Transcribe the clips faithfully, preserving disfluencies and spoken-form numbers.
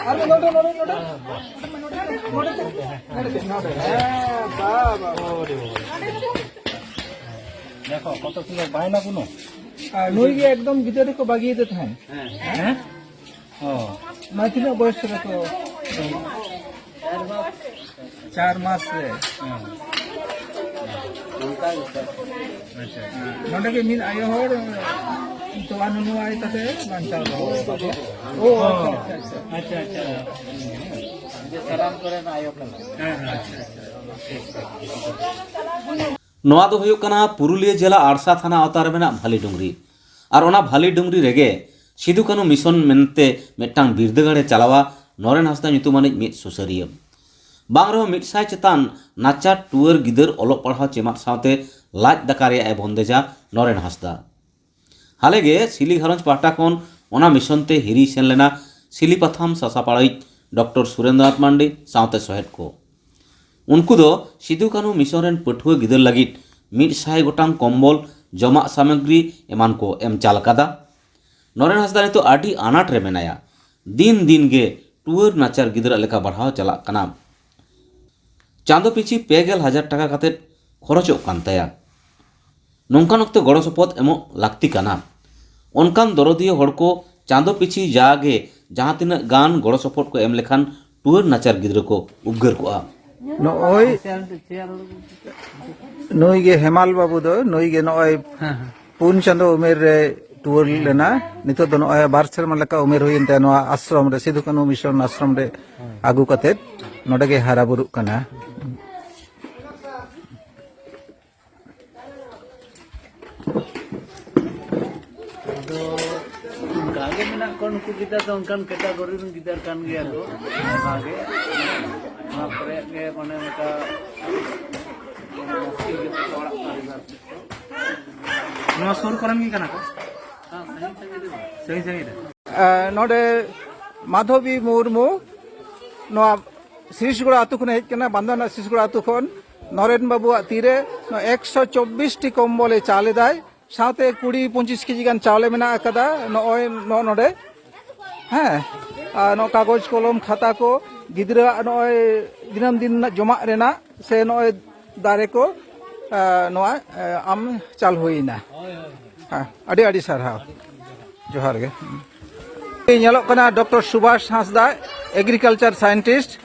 ᱟᱨ ᱱᱚᱰᱮ, ᱱᱚᱰᱮ, ᱱᱚᱰᱮ᱾ ᱱᱚᱰᱮ ᱪᱮᱫ? ᱱᱚᱰᱮ ᱪᱮᱫ? ᱱᱚᱰᱮ᱾ ᱦᱮᱸ, ᱵᱟᱵᱟ᱾ ᱫᱮᱠᱷᱚ, ᱠᱚᱛᱚ ᱥᱩᱱᱫᱚᱨ ᱵᱟᱭᱱᱟ ᱠᱩᱱᱩ᱾ ᱟᱨ ᱱᱩᱭ ᱜᱮ ᱮᱠᱫᱚᱢ ᱜᱤᱫᱽᱨᱟᱹ ᱨᱮᱠᱚ ᱵᱟᱹᱜᱤᱭᱟᱫᱮ ᱛᱟᱦᱮᱸᱫ᱾ ᱦᱮᱸ? ᱚ᱾ ᱢᱟ ᱛᱤᱱᱟᱹᱜ ᱵᱚᱭᱚᱥ ᱨᱮ ᱠᱚ? ᱪᱟᱨ ᱢᱟᱥ ᱨᱮ᱾ ᱦᱮᱸ᱾ ᱱᱚᱝᱠᱟ ᱜᱮ ᱥᱮ᱾ ᱟᱪᱪᱷᱟ, ᱟᱪᱪᱷᱟ᱾ ᱱᱚᱰᱮ ᱜᱮ ᱢᱤᱫ ᱟᱭᱳ ᱦᱚᱲ ᱛᱚᱣᱟ ᱱᱩᱱᱩ ᱟᱭ ᱠᱟᱛᱮ ᱵᱟᱧᱪᱟᱣ ᱫᱚᱦᱚ ᱟᱠᱟᱫᱮᱭᱟ᱾ ᱚ, ᱟᱪᱪᱷᱟ, ᱟᱪᱪᱷᱟ, ᱟᱪᱪᱷᱟ᱾ ᱟᱪᱪᱷᱟ, ᱟᱪᱪᱷᱟ᱾ ᱡᱮ ᱥᱟᱱᱟᱢ ᱠᱚᱨᱮᱱ ᱟᱭᱳ ᱠᱟᱱᱟ᱾ ᱦᱮᱸ, ᱦᱮᱸ, ᱟᱪᱪᱷᱟ, ᱟᱪᱪᱷᱟ᱾ ᱱᱚᱣᱟ ᱫᱚ ᱦᱩᱭᱩᱜ ᱠᱟᱱᱟ ᱯᱩᱨᱩᱞᱤᱭᱟᱹ ᱡᱮᱞᱟ ᱟᱲᱥᱟ ᱛᱷᱟᱱᱟ ᱟᱣᱛᱟ ᱨᱮ ᱢᱮᱱᱟᱜ ᱵᱷᱟᱞᱤᱰᱩᱝᱨᱤ᱾ ᱟᱨ ᱚᱱᱟ ᱵᱷᱟᱞᱤᱰᱩᱝᱨᱤ ᱨᱮᱜᱮ ᱥᱤᱫᱩ ᱠᱟᱹᱱᱦᱩ ᱢᱤᱥᱚᱱ ᱢᱮᱱᱛᱮ ᱢᱤᱫᱴᱟᱝ ᱵᱤᱨᱫᱟᱹᱜᱟᱲᱮ ᱪᱟᱞᱟᱣᱟ ᱱᱚᱨᱮᱱ ᱦᱟᱸᱥᱫᱟ ᱧᱩᱛᱩᱢᱟᱱᱤᱡ ᱢᱤᱫ ᱥᱩᱥᱟᱹᱨᱤᱭᱟᱹ᱾ ᱵᱟᱝ ᱨᱮᱦᱚᱸ ᱢᱤᱫ ᱥᱟᱭ ᱪᱮᱛᱟᱱ ᱱᱟᱪᱟᱨ ᱴᱩᱣᱟᱹᱨ ᱜᱤᱫᱟᱹᱨ ᱚᱞᱚᱜ ᱯᱟᱲᱦᱟᱣ ᱪᱮᱢᱟᱫ ᱥᱟᱶᱛᱮ ᱞᱟᱡ ᱫᱟᱠᱟ ᱨᱮᱭᱟᱜ ᱮ ᱵᱚᱱᱫᱮᱡᱟ ᱱᱚᱨᱮᱱ ᱦᱟᱸᱥᱫᱟ᱾ ᱦᱟᱞᱮ ᱜᱮ ᱥᱤᱞᱤ ᱜᱷᱟᱨᱚᱸᱡᱽ ᱯᱟᱦᱴᱟ ᱠᱷᱚᱱ ᱚᱱᱟ ᱢᱤᱥᱚᱱ ᱛᱮ ᱦᱤᱨᱤᱭ ᱥᱮᱱ ᱞᱮᱱᱟ ᱥᱤᱞᱤᱯᱟᱛᱷᱟᱢ ᱥᱟᱥᱟᱯᱟᱲᱟᱭᱤᱡ ᱰᱚᱠᱴᱚᱨ ᱥᱩᱨᱮᱱᱫᱨᱚᱱᱟᱛᱷ ᱢᱟᱱᱰᱤ ᱥᱟᱶᱛᱮ ᱥᱚᱦᱮᱫ ᱠᱚ᱾ ᱩᱱᱠᱩ ᱫᱚ ᱥᱤᱫᱩ ᱠᱟᱹᱱᱦᱩ ᱢᱤᱥᱚᱱ ᱨᱮᱱ ᱯᱟᱹᱴᱷᱩᱣᱟᱹ ᱜᱤᱫᱟᱹᱨ ᱞᱟᱹᱜᱤᱫ ᱢᱤᱫ ᱥᱟᱭ ᱜᱚᱴᱟᱝ ᱠᱚᱢᱵᱚᱞ, ᱡᱚᱢᱟᱜ ᱥᱟᱢᱚᱜᱨᱤ ᱮᱢᱟᱱ ᱠᱚ ᱮᱢ ᱪᱟᱞ ᱟᱠᱟᱫᱟ᱾ ᱱᱚᱨᱮᱱ ᱦᱟᱸᱥᱫᱟ ᱱᱤᱛᱚᱜ ᱟᱹᱰᱤ ᱟᱱᱟᱴ ᱨᱮ ᱢᱮᱱᱟᱭᱟ᱾ ᱫᱤᱱ ᱫᱤᱱ ᱜᱮ ᱴᱩᱣᱟᱹᱨ ᱱᱟᱪᱟᱨ ᱜᱤᱫᱽᱨᱟᱹ ᱞᱮᱠᱟ ᱵᱟᱲᱦᱟᱣ ᱪᱟᱞᱟᱜ ᱠᱟᱱᱟ᱾ ᱪᱟᱸᱫᱚ ᱯᱤᱪᱷᱤ ᱯᱮ ᱜᱮᱞ ᱦᱟᱡᱟᱨ ᱴᱟᱠᱟ ᱠᱟᱛᱮᱫ ᱠᱷᱚᱨᱚᱪᱚᱜ ᱠᱟᱱ ᱛᱟᱭᱟ᱾ ᱱᱚᱝᱠᱟᱱ ᱚᱠᱛᱮ ᱜᱚᱲᱚ ᱥᱚᱯᱚᱦᱚᱫ ᱮᱢᱚᱜ ᱞᱟᱹᱠᱛᱤ ᱠᱟᱱᱟ᱾ ᱚᱱᱠᱟᱱ ᱫᱚᱨᱚᱫᱤᱭᱟᱹ ᱦᱚᱲ ᱠᱚ ᱪᱟᱸᱫᱚ ᱯᱤᱪᱷᱤ ᱡᱟᱜᱮ ᱡᱟᱦᱟᱸ ᱛᱤᱱᱟᱹᱜ ᱜᱟᱱ ᱜᱚᱲᱚ ᱥᱚᱯᱚᱦᱚᱫ ᱠᱚ ᱮᱢ ᱞᱮᱠᱷᱟᱱ ᱴᱩᱣᱟᱹᱨ ᱱᱟᱪᱟᱨ ᱜᱤᱫᱽᱨᱟᱹ ᱠᱚ ᱩᱯᱜᱟᱹᱨ ᱠᱚᱜᱼᱟ᱾ ᱱᱚᱜᱼᱚᱭ ᱱᱩᱭ ᱜᱮ ᱦᱮᱢᱟᱞ ᱵᱟᱹᱵᱩ ᱫᱚ, ᱱᱩᱭ ᱜᱮ ᱱᱚᱜᱼᱚᱭ ᱯᱩᱱ ᱪᱟᱸᱫᱚ ᱩᱢᱮᱨ ᱨᱮ ᱴᱩᱣᱟᱹᱨ ᱞᱮᱱᱟ᱾ ᱱᱤᱛᱚᱜ ᱫᱚ ᱱᱚᱜᱼᱚᱭ ᱵᱟᱨ ᱥᱮᱨᱢᱟ ᱞᱮᱠᱟ ᱩᱢᱮᱨ ᱦᱩᱭᱮᱱ ᱛᱟᱭᱟ᱾ ᱱᱚᱣᱟ ᱟᱥᱨᱚᱢ ᱨᱮ, ᱥᱤᱫᱩ ᱠᱟᱹᱱᱦᱩ ᱢᱤᱥᱚᱱ ᱟᱥᱨᱚᱢ ᱨᱮ ᱟᱹᱜᱩ ᱠᱟᱛᱮᱫ ᱱᱚᱰᱮ ᱜᱮ ᱦᱟᱨᱟ ᱵᱩᱨᱩᱜ ᱠᱟᱱᱟ᱾ ᱟᱫᱚ ᱚᱱᱠᱟ ᱜᱮ ᱢᱮᱱᱟᱜ ᱠᱚᱣᱟ, ᱱᱩᱠᱩ ᱜᱤᱫᱟᱹᱨ ᱫᱚ ᱚᱱᱠᱟᱱ ᱠᱮᱴᱟᱜᱚᱨᱤ ᱨᱮᱱ ᱜᱤᱫᱟᱹᱨ ᱠᱟᱱ ᱜᱮᱭᱟ ᱠᱚ᱾ ᱚᱱᱠᱟ ᱜᱮ ᱱᱚᱣᱟ ᱠᱚᱨᱮ ᱜᱮ ᱢᱟᱱᱮ ᱚᱱᱠᱟ ᱢᱩᱥᱠᱤᱞ ᱜᱮᱛᱟ ᱠᱚᱣᱟ ᱚᱲᱟᱜ ᱯᱚᱨᱤᱵᱟᱨ᱾ ᱱᱚᱣᱟ ᱥᱩᱨ ᱠᱚᱨᱮᱱ ᱜᱮ ᱠᱟᱱᱟ ᱠᱚ? ᱦᱮᱸ, ᱥᱟᱺᱜᱤᱧ ᱥᱟᱺᱜᱤᱧ ᱨᱮ᱾ ᱥᱟᱺᱜᱤᱧ ᱥᱟᱺᱜᱤᱧ ᱨᱮ᱾ ᱮ, ᱱᱚᱰᱮ ᱢᱟᱫᱷᱚᱵᱤ ᱢᱩᱨᱢᱩ, ᱱᱚᱣᱟ ᱥᱤᱨᱤᱥᱜᱚᱲᱟ ᱟᱹᱛᱩ ᱠᱷᱚᱱᱮ ᱦᱮᱡ ᱠᱟᱱᱟ, ᱵᱟᱸᱫᱷᱣᱟᱱ ᱨᱮᱱᱟᱜ ᱥᱤᱨᱤᱥᱜᱚᱲᱟ ᱟᱹᱛᱩ ᱠᱷᱚᱱ᱾ ᱱᱚᱨᱮᱱ ᱵᱟᱹᱵᱩᱣᱟᱜ ᱛᱤᱨᱮ ᱱᱚᱣᱟ ᱮᱠᱥᱚ ᱪᱚᱵᱵᱤᱥ ᱴᱤ ᱠᱚᱢᱵᱚᱞᱮ ᱪᱟᱞ ᱮᱫᱟᱭ, ᱥᱟᱶᱛᱮ ᱠᱩᱲᱤ ᱯᱚᱸᱪᱤᱥ ᱠᱮᱡᱤ ᱜᱟᱱ ᱪᱟᱣᱞᱮ ᱢᱮᱱᱟᱜ ᱟᱠᱟᱫᱟ᱾ ᱱᱚᱜᱼᱚᱭ ᱱᱚᱜᱼᱚ ᱱᱚᱰᱮ, ᱦᱮᱸ, ᱟᱨ ᱱᱚᱣᱟ ᱠᱟᱜᱚᱡᱽ ᱠᱚᱞᱚᱢ ᱠᱷᱟᱛᱟ ᱠᱚ, ᱜᱤᱫᱽᱨᱟᱹᱣᱟᱜ ᱱᱚᱜᱼᱚᱭ ᱫᱤᱱᱟᱹᱢ ᱫᱤᱱ ᱨᱮᱱᱟᱜ ᱡᱚᱢᱟᱜ ᱨᱮᱱᱟᱜ ᱥᱮ ᱱᱚᱜᱼᱚᱭ ᱫᱟᱨᱮ ᱠᱚ, ᱟ, ᱱᱚᱣᱟ, ᱟ, ᱟᱢ ᱪᱟᱞ ᱦᱩᱭᱮᱱᱟ᱾ ᱦᱮᱸ, ᱟᱹᱰᱤ ᱟᱹᱰᱤ ᱥᱟᱨᱦᱟᱣ᱾ ᱡᱚᱦᱟᱨ ᱜᱮ᱾ ᱧᱮᱞᱚᱜ ᱠᱟᱱᱟ ᱰᱚᱠᱴᱚᱨ ᱥᱩᱵᱷᱟᱥ ᱦᱟᱸᱥᱫᱟ, ᱮᱜᱽᱨᱤᱠᱟᱞᱪᱟᱨ ᱥᱟᱭᱮᱱᱴᱤᱥᱴ᱾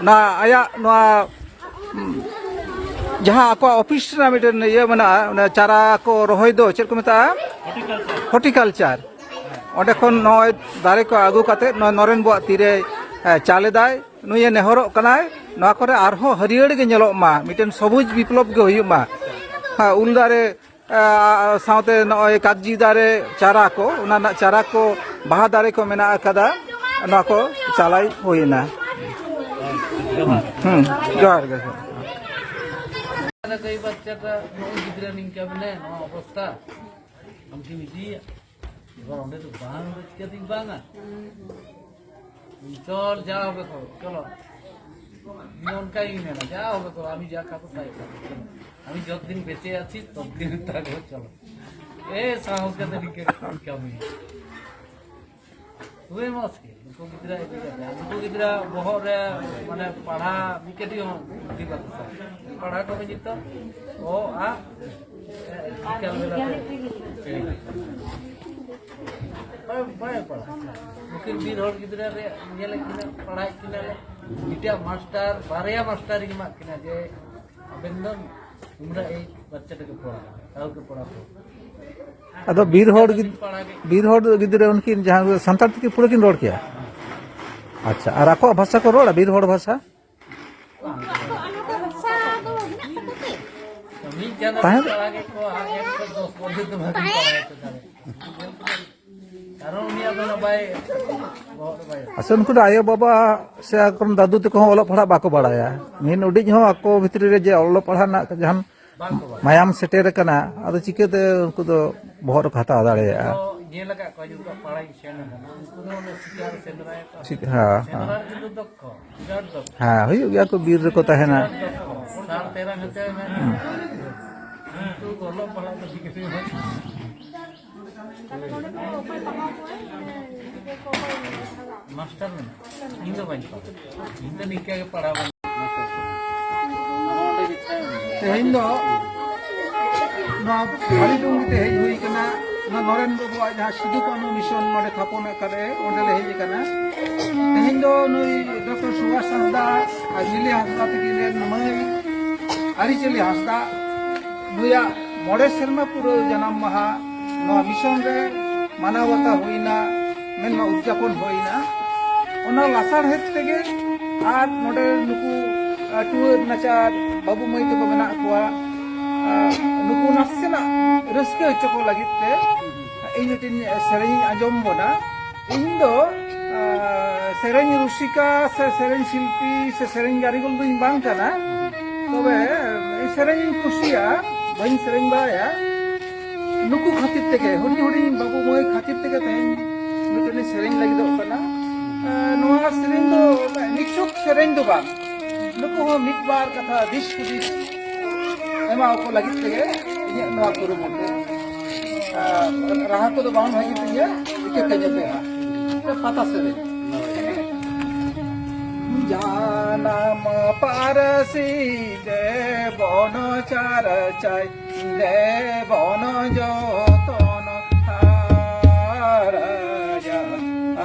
ᱚᱱᱟ ᱟᱭᱟᱜ ᱱᱚᱣᱟ, ᱩᱸ, ᱡᱟᱦᱟᱸ ᱟᱠᱚᱣᱟᱜ ᱚᱯᱷᱤᱥ ᱨᱮᱱᱟᱜ ᱢᱤᱫᱴᱮᱱ ᱤᱭᱟᱹ ᱢᱮᱱᱟᱜᱼᱟ, ᱚᱱᱟ ᱪᱟᱨᱟ ᱠᱚ ᱨᱚᱦᱚᱭ ᱫᱚ ᱪᱮᱫ ᱠᱚ ᱢᱮᱛᱟᱜᱼᱟ? ᱦᱚᱨᱴᱤᱠᱟᱞᱪᱟᱨ᱾ ᱚᱸᱰᱮ ᱠᱷᱚᱱ ᱱᱚᱜᱼᱚᱭ ᱫᱟᱨᱮ ᱠᱚ ᱟᱹᱜᱩ ᱠᱟᱛᱮ ᱱᱚᱜᱼᱚᱭ ᱱᱚᱨᱮᱱ ᱵᱚᱣᱟᱜ ᱛᱤᱨᱮ, ᱮ, ᱪᱟᱞ ᱮᱫᱟᱭ᱾ ᱱᱩᱭᱮ ᱱᱮᱦᱚᱨᱚᱜ ᱠᱟᱱᱟᱭ, ᱱᱚᱣᱟ ᱠᱚᱨᱮ ᱟᱨᱦᱚᱸ ᱦᱟᱹᱨᱭᱟᱹᱲ ᱜᱮ ᱧᱮᱞᱚᱜ ᱢᱟ, ᱢᱤᱫᱴᱮᱱ ᱥᱚᱵᱩᱡ ᱵᱤᱯᱞᱚᱵ ᱜᱮ ᱦᱩᱭᱩᱜ ᱢᱟ᱾ ᱦᱮᱸ, ᱩᱞ ᱫᱟᱨᱮ, ᱮ, ᱥᱟᱶᱛᱮ ᱱᱚᱜᱼᱚᱭ ᱠᱟᱜᱡᱤ ᱫᱟᱨᱮ ᱪᱟᱨᱟ ᱠᱚ, ᱚᱱᱟ ᱨᱮᱱᱟᱜ ᱪᱟᱨᱟ ᱠᱚ, ᱵᱟᱦᱟ ᱫᱟᱨᱮ ᱠᱚ ᱢᱮᱱᱟᱜ ᱟᱠᱟᱫᱟ, ᱱᱚᱣᱟ ᱠᱚ ᱪᱟᱞᱟᱭ ᱦᱩᱭᱮᱱᱟ᱾ ᱦᱩᱸ, ᱡᱚᱦᱟᱨ ᱜᱮ᱾ ᱠᱚᱭ ᱵᱟᱪᱪᱟᱴᱟ ᱱᱚᱜᱼᱚᱭ ᱜᱤᱫᱽᱨᱟᱹ ᱱᱤᱝᱠᱟ ᱢᱮᱱᱟᱭᱟ, ᱱᱚᱣᱟ ᱚᱵᱚᱥᱛᱟ᱾ ᱟᱢ ᱠᱤᱢ ᱤᱫᱤᱭᱮᱭᱟ? ᱮᱵᱟᱨ ᱚᱸᱰᱮ ᱫᱚ ᱵᱟᱝ ᱫᱚ ᱪᱤᱠᱟᱹᱛᱤᱧ ᱵᱟᱝᱟ? চল, যা হবে করো, চলো। আমি অনকাই মেলা, যা হবে করো, আমি যা খাবো তাই খাবো, চলো। আমি যতদিন বেঁচে আছি, ততদিন থাকবো, চলো। এ সাহস ᱠᱟᱛᱮ ᱱᱤᱝᱠᱟᱹ ᱠᱟᱹᱢᱤ᱾ ᱦᱳᱭ, ᱢᱩᱥᱠᱤᱞ᱾ ᱱᱩᱠᱩ ᱜᱤᱫᱽᱨᱟᱹ ᱤᱫᱤ ᱠᱟᱛᱮ, ᱱᱩᱠᱩ ᱜᱤᱫᱽᱨᱟᱹ ᱵᱚᱦᱚᱜ ᱨᱮ, ᱢᱟᱱᱮ, ᱯᱟᱲᱦᱟᱣ ᱢᱤᱫ ᱠᱟᱹᱴᱤᱡ ᱦᱚᱸ ᱵᱩᱫᱽᱫᱷᱤ ᱵᱟᱠᱚ ᱥᱟᱵ᱾ ᱯᱟᱲᱦᱟᱣ ᱠᱚ ᱱᱤᱛᱚᱜ ᱚ, ᱟ, ᱮ, ᱵᱤᱠᱟᱞ ᱵᱮᱞᱟ ᱛᱮ᱾ ᱵᱟᱭ, ᱵᱟᱭ ᱯᱟᱲᱦᱟᱜ ᱠᱟᱱᱟ᱾ ᱱᱩᱠᱤᱱ ᱵᱤᱨ ᱦᱚᱲ ᱜᱤᱫᱽᱨᱟᱹ ᱨᱮ ᱧᱮᱞᱮᱫ ᱠᱤᱱᱟ, ᱯᱟᱲᱦᱟᱣᱮᱫ ᱠᱤᱱᱟ ᱞᱮ᱾ ᱢᱤᱫᱴᱟᱝ ᱢᱟᱥᱴᱟᱨ, ᱵᱟᱨᱭᱟ ᱢᱟᱥᱴᱟᱨᱤᱧ ᱮᱢᱟᱜ ᱠᱤᱱᱟ ᱡᱮ ᱟᱵᱮᱱ ᱫᱚ ᱛᱩᱢᱫᱟᱜ ᱮᱭ ᱵᱟᱪᱪᱟᱴᱟᱜᱮ ᱯᱚᱲᱟ, ᱛᱟᱣ ᱠᱚ ᱯᱚᱲᱟ ᱠᱚ᱾ ᱟᱫᱚ ᱵᱤᱨ ᱦᱚᱲ ᱜᱤᱫ-, ᱯᱟᱲᱦᱟᱣ ᱜᱮ᱾ ᱵᱤᱨ ᱦᱚᱲ ᱜᱤᱫᱽᱨᱟᱹ ᱩᱱᱠᱤᱱ ᱡᱟᱦᱟᱸ ᱥᱟᱱᱛᱟᱲ ᱛᱮᱠᱤ ᱯᱩᱨᱟᱹ ᱠᱤᱱ ᱨᱚᱲ ᱠᱮᱭᱟ? ᱟᱪᱪᱷᱟ, ᱟᱨ ᱟᱠᱚᱣᱟᱜ ᱵᱷᱟᱥᱟ ᱠᱚ ᱨᱚᱲᱟ, ᱵᱤᱨ ᱦᱚᱲ ᱵᱷᱟᱥᱟ? ᱢᱤᱫ ᱪᱟᱸᱫᱚ ᱛᱟᱦᱮᱸ ᱯᱟᱲᱦᱟᱣ ᱠᱮᱫ ᱠᱚᱣᱟ, ᱟᱨ ᱮᱠ ᱠᱷᱚᱱ ᱫᱚᱥ ᱯᱚᱨᱡᱚᱱᱛᱚ ᱵᱷᱟᱜᱤ ᱯᱟᱲᱦᱟᱣ ᱦᱚᱪᱚ ᱫᱟᱲᱮᱭᱟᱜᱼᱟ᱾ ᱠᱟᱨᱚᱱ ᱩᱱᱤᱭᱟᱜ ᱫᱚ ᱚᱱᱟ ᱵᱟᱭ, ᱵᱚᱦᱚᱜ ᱨᱮ ᱵᱟᱭ ᱟᱥᱚᱞ ᱩᱱᱠᱩ ᱫᱚ ᱟᱭᱳᱼᱵᱟᱵᱟ ᱥᱮ ᱟᱠᱚᱨᱮᱱ ᱫᱟᱫᱩ ᱛᱟᱠᱚ ᱦᱚᱸ ᱚᱞᱚᱜ ᱯᱟᱲᱦᱟᱜ ᱵᱟᱠᱚ ᱵᱟᱲᱟᱭᱟ᱾ ᱢᱤᱫ ᱩᱰᱤᱡ ᱦᱚᱸ ᱟᱠᱚ ᱵᱷᱤᱛᱨᱤ ᱨᱮ ᱡᱮ ᱚᱞᱚᱜ ᱯᱟᱲᱦᱟᱜ ᱨᱮᱱᱟᱜ ᱡᱟᱦᱟᱱ ᱵᱟᱝ ᱠᱚ ᱵᱟᱲᱟᱭᱟ᱾ ᱢᱟᱭᱟᱢ ᱥᱮᱴᱮᱨ ᱟᱠᱟᱱᱟ, ᱟᱫᱚ ᱪᱤᱠᱟᱹᱛᱮ ᱩᱱᱠᱩ ᱫᱚ ᱵᱚᱦᱚᱜ ᱨᱮᱠᱚ ᱦᱟᱛᱟᱣ ᱫᱟᱲᱮᱭᱟᱜᱼᱟ? ᱛᱚ, ᱧᱮᱞ ᱟᱠᱟᱫ ᱠᱚᱣᱟ ᱡᱮ ᱩᱱᱠᱩᱣᱟᱜ ᱯᱟᱲᱟᱭ ᱥᱮᱱ ᱟᱠᱟᱱᱟ, ᱩᱱᱠᱩ ᱫᱚ ᱚᱱᱮ ᱥᱤᱠᱟᱨ ᱥᱮᱸᱫᱽᱨᱟᱭᱟᱠᱚ᱾ ᱴᱷᱤᱠ, ᱦᱮᱸ, ᱦᱮᱸ᱾ ᱥᱮᱸᱫᱽᱨᱟ ᱨᱮ ᱠᱤᱱᱛᱩ ᱫᱚᱠᱠᱷᱚ, ᱵᱤᱨᱟᱴ ᱫᱚᱠᱠᱷᱚ᱾ ᱦᱮᱸ, ᱦᱩᱭᱩᱜ ᱜᱮᱭᱟ ᱠᱚ, ᱵᱤᱨ ᱨᱮᱠᱚ ᱛᱟᱦᱮᱱᱟ᱾ ᱵᱤᱨᱟᱴ ᱫᱚᱠᱠᱷᱚ᱾ ᱥᱟᱨ ᱛᱮᱨᱟᱝ ᱦᱚᱪᱚᱭ ᱢᱮ᱾ ᱦᱩᱸ᱾ ᱠᱤᱱᱛᱩ ᱚᱞᱚᱜ ᱯᱟᱲᱦᱟᱜ ᱫᱚ ᱴᱷᱤᱠ ᱜᱮ ᱦᱩᱭᱩᱜᱼᱟ᱾ ᱛᱟᱦᱞᱮ ᱱᱚᱰᱮ ᱫᱚ ᱚᱠᱚᱭ ᱯᱟᱲᱦᱟᱣ ᱠᱚᱣᱟᱭ? ᱢᱟᱱᱮ ᱜᱤᱫᱽᱨᱟᱹ ᱠᱚ ᱚᱠᱚᱭ ᱯᱟᱲᱦᱟᱣ? ᱢᱟᱥᱴᱟᱨ ᱢᱮᱱᱟᱜ? ᱤᱧ ᱫᱚ ᱵᱟᱹᱧ ᱯᱟᱲᱦᱟᱣ᱾ ᱤᱧ ᱫᱚ ᱱᱤᱝᱠᱟᱹ ᱜᱮ ᱯᱟᱲᱦᱟᱣ ᱵᱟᱹᱧ ᱛᱮᱦᱮᱧ ᱫᱚ ᱱᱚᱣᱟ ᱵᱷᱟᱞᱤᱰᱩᱝᱨᱤ ᱛᱮ ᱦᱮᱡ ᱦᱩᱭ ᱠᱟᱱᱟ᱾ ᱱᱚᱣᱟ ᱱᱚᱨᱮᱱ ᱵᱟᱵᱩᱣᱟᱜ ᱡᱟᱦᱟᱸ ᱥᱤᱫᱩ ᱠᱟᱹᱱᱦᱩ ᱢᱤᱥᱚᱱ ᱱᱚᱰᱮ ᱛᱷᱟᱯᱚᱱ ᱟᱠᱟᱫ ᱮ, ᱚᱸᱰᱮ ᱞᱮ ᱦᱮᱡ ᱟᱠᱟᱱᱟ᱾ ᱛᱮᱦᱮᱧ ᱫᱚ ᱱᱩᱭ ᱰᱚᱠᱴᱚᱨ ᱥᱩᱵᱷᱟᱥ ᱦᱟᱸᱥᱫᱟ ᱟᱨ ᱞᱤᱞᱤ ᱦᱟᱸᱥᱫᱟ ᱛᱟᱹᱠᱤᱱ ᱨᱮᱱ ᱢᱟᱹᱭ ᱟᱹᱨᱤᱪᱟᱹᱞᱤ ᱦᱟᱸᱥᱫᱟ, ᱱᱩᱭᱟᱜ ᱢᱚᱬᱮ ᱥᱮᱨᱢᱟ ᱯᱩᱨᱟᱹᱣ ᱡᱟᱱᱟᱢ ᱢᱟᱦᱟ ᱱᱚᱣᱟ ᱢᱤᱥᱚᱱ ᱨᱮ ᱢᱟᱱᱟᱣ ᱵᱟᱛᱟᱣ ᱦᱩᱭᱱᱟ, ᱢᱮᱱᱢᱟ ᱩᱫᱽᱡᱟᱯᱚᱱ ᱦᱩᱭᱱᱟ᱾ ᱚᱱᱟ ᱞᱟᱥᱟᱲᱦᱮᱫ ᱛᱮᱜᱮ ᱟᱨ ᱱᱚᱰᱮ ᱱᱩᱠᱩ, ᱟ, ᱴᱩᱣᱟᱹᱨ ᱱᱟᱪᱟᱨ ᱵᱟᱹᱵᱩ ᱢᱟᱹᱭ ᱛᱟᱠᱚ ᱢᱮᱱᱟᱜ ᱠᱚᱣᱟ, ᱟ, ᱱᱩᱠᱩ ᱱᱟᱥᱮᱱᱟᱜ ᱨᱟᱹᱥᱠᱟᱹ ᱦᱚᱪᱚ ᱠᱚ ᱞᱟᱹᱜᱤᱫ ᱛᱮ ᱤᱧ ᱢᱤᱫᱴᱤᱡ ᱥᱮᱨᱮᱧ ᱤᱧ ᱟᱸᱡᱚᱢ ᱵᱚᱱᱟ᱾ ᱤᱧ ᱫᱚ, ᱟ, ᱥᱮᱨᱮᱧ ᱨᱩᱥᱤᱠᱟ ᱥᱮ ᱥᱮᱨᱮᱧ ᱥᱤᱞᱯᱤ ᱥᱮ ᱥᱮᱨᱮᱧ ᱠᱟᱹᱨᱤᱜᱚᱞ ᱫᱚᱧ ᱵᱟᱝ ᱠᱟᱱᱟ, ᱛᱚᱵᱮ ᱥᱮᱨᱮᱧ ᱤᱧ ᱠᱩᱥᱤᱭᱟᱜᱼᱟ, ᱵᱟᱹᱧ ᱥᱮᱨᱮᱧ ᱵᱟᱲᱟᱭᱟ᱾ ᱱᱩᱠᱩ ᱠᱷᱟᱹᱛᱤᱨ ᱛᱮᱜᱮ, ᱦᱩᱰᱤᱧ ᱦᱩᱰᱤᱧ ᱵᱟᱹᱵᱩ ᱢᱟᱹᱭ ᱠᱷᱟᱹᱛᱤᱨ ᱛᱮᱜᱮ ᱛᱮᱦᱮᱧ ᱢᱤᱫᱴᱮᱱ ᱤᱧ ᱥᱮᱨᱮᱧ ᱞᱟᱹᱜᱤᱫᱚᱜ ᱠᱟᱱᱟ᱾ ᱮ, ᱱᱚᱣᱟ ᱥᱮᱨᱮᱧ ᱫᱚ ᱱᱤᱪᱷᱩᱠ ᱥᱮᱨᱮᱧ ᱫᱚ ᱵᱟᱝ, ᱱᱩᱠᱩ ᱦᱚᱸ ᱢᱤᱫ ᱵᱟᱨ ᱠᱟᱛᱷᱟ ᱫᱤᱥ ᱦᱩᱫᱤᱥ ᱮᱢᱟ ᱠᱚ ᱞᱟᱹᱜᱤᱫ ᱛᱮᱜᱮ ᱤᱧᱟᱹᱜ ᱱᱚᱣᱟ ᱠᱩᱨᱩᱢᱩᱴᱩ᱾ ᱮ, ᱨᱟᱦᱟ ᱠᱚᱫᱚ ᱵᱟᱝ ᱵᱷᱟᱹᱜᱤ ᱛᱤᱧᱟᱹ, ᱤᱠᱟᱹ ᱠᱟᱹᱧᱟᱹᱯᱮ ᱦᱟᱸᱜ᱾ ᱯᱟᱛᱟ ᱥᱮᱨᱮᱧ᱾ ᱡᱟᱱᱟᱢ ᱯᱟᱹᱨᱥᱤ ᱫᱮᱵᱚᱱ ᱪᱟᱨᱪᱟᱭ, ᱫᱮᱵᱚᱱ ᱡᱚᱛᱚᱱ ᱦᱟᱨᱟᱭᱟ᱾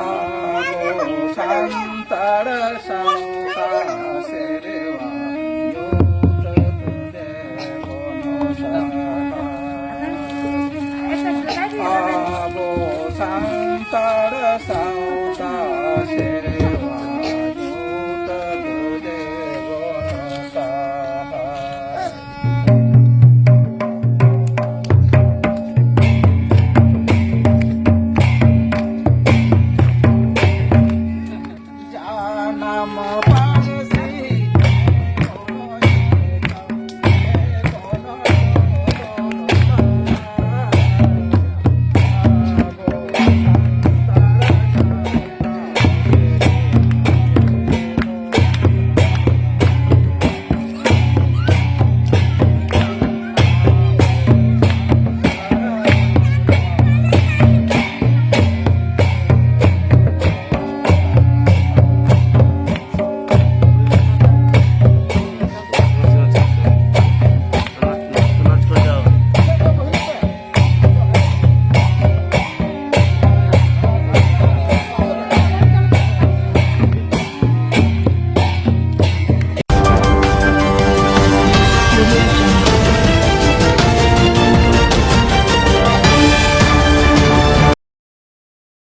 ᱟᱵᱚ ᱥᱟᱱᱛᱟᱲ